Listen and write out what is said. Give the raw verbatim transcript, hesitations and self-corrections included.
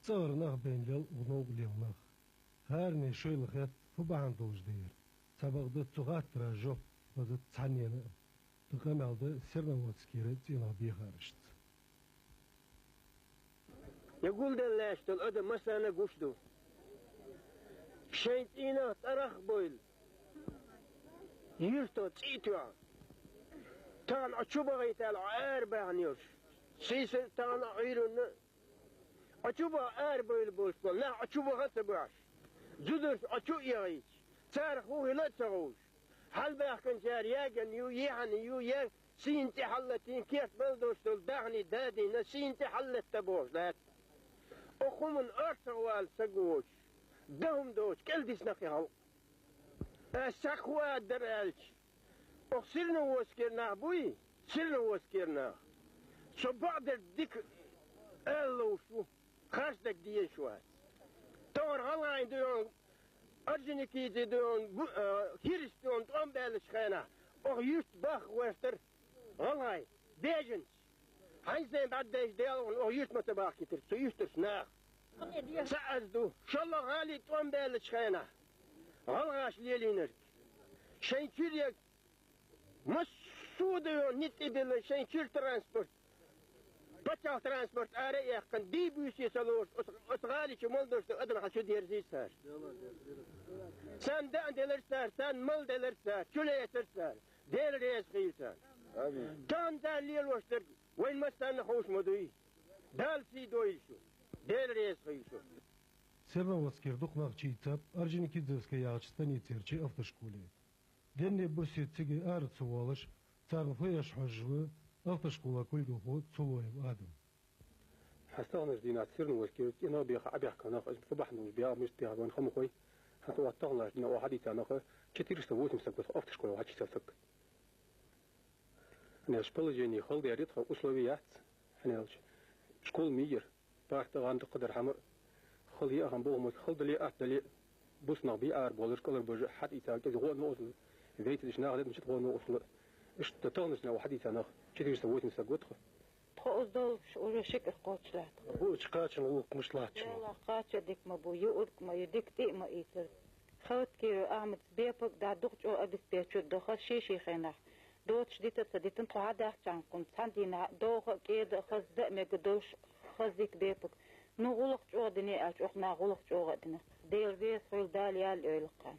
ЦӀагӀара нах байна лел, гӀо новкъа лела нах. ХӀаране шоайла хет, фу бахьан долаш да ер. Цхьабакъда цу хаттара жоп хазац цхьаннена а. Тха къамаьл да Серноводскера цӀенах бехарашца. Е гулденна лаьтташ дола адам массанена гуш ду. Шоай цӀенах цӀерах а бовла, юрто цӀий тоха. Тахан Ӏа чу бахийтал Ӏа арабаьхна йолаш. Сийсара тахан Ӏуйранна Ӏа чу баха арабовла болаш бола нах Ӏа чу баха а ца бахаш, зудараш Ӏа чу а яхийта, царах фу хила а ца ховш, хьалбаьхкачар яган ю, яхьан ю, е сийна тӀа хьаллатийна, керта мел долаш дола даьхни дадийна, сийна тӀа хьаллатта бохаш латт. Укх хӀуманна орцагӀвала саг воацаш, даа хӀума доацаш, кӀалдиса нах я халкъ. Ас цхьаккха хӀу ала дар аьлча, укх Серноводскера нах буй, Серноводскера нах. Со бакъдар дика ала ловш ву, харц дага дезаш вац. Тохара гӀалгӀай да аьнна, Орджоникидзе да аьнна, бу-, а, кераста да аьнна тӀом баьлча хенахь, укх юрта баха гӀертар гӀалгӀай, беженцы. ХӀанз ден бӀаргадайча Даьла гӀо, укх юрта ма ца бахкийтар цу юртарча наха. Цхьа аз ду, шоллагӀа гӀалий тӀом баьлча хенахь, гӀалгӀаш лелийнарг. Шоай чуьра я массо а да аьнна ницкъ тӀабиллина, шоай чуьра транспорт, паччахьа транспорт ара а яьккхина, дий-буьйса ца лоруш, оцу, оцу гӀали чу мел долаш дола адам хьачудерзийра цар. Царна даа делар цар, царна мала делар цар, чулоацар цар. Даьла раьза хийла царна. Амин. Тахан цар лелош дерг вайна массанена ховш ма дуй. Дала сий дойла шо. Даьла раьза хийла шо. Серноводскера дукха нах чуийцаб Орджоникидзевская яхача станицерча автошколе. Денна бусеца цига ара ца воалаш, царна фу эш хьожаш ва автошкола кулгалхо Цулоев Адам. ХӀанз таханарча дийнахьа Серноводскера цӀенах беха Ӏобаьхка нах, из фу бахьан долаш беха, мишта беха, вайна ха ма хой. ХӀанз тхо тахан лаьрхӀа дина оаха хьадийца нах, четыреста восемьдесят год автошкола хьачуийцаб саг. Аьнна, положени хала дар я тха, услови яц, хӀана аьлча школа ма йий ер, парта, гӀанда, кхыдар, хӀама хала я, ахам боху мотт хала дале, атта дале, бус нах бий арабоалаш, кӀалхарбаьжа, хьатӀаийца, кӀезига гӀо а новкъостал, вейца деш нах дедмача гӀо а новкъостал. Иштта таханарча дийнахьа хьадийца нах, четыреста восемьдесят год тха. Тхо из долуш уже ши кӀира кхоачаш латт. Гуча кхачан гӀулакх мишта латтача? Даьлах кхача дика ма бу, юург а ма ю, дика тӀе а ма ийцар. Ховткиров Ахьмада бепиг дӀа дукха чӀоагӀа агитбечура дохар ший-ший хенахь. Доцуш дита а ца дитина, тхо хьадаьхкачарна кхунна цхьан дийнахьа а довха а, кӀеда а, хаза даа а мегаргдолаш, хаза дика бепиг. Ну гӀулакх чӀоагӀа дина аьлча, укх наха гӀулакх чӀоагӀа а дина. Даьла раьза хуьлда, Дала ял йойла кхарна.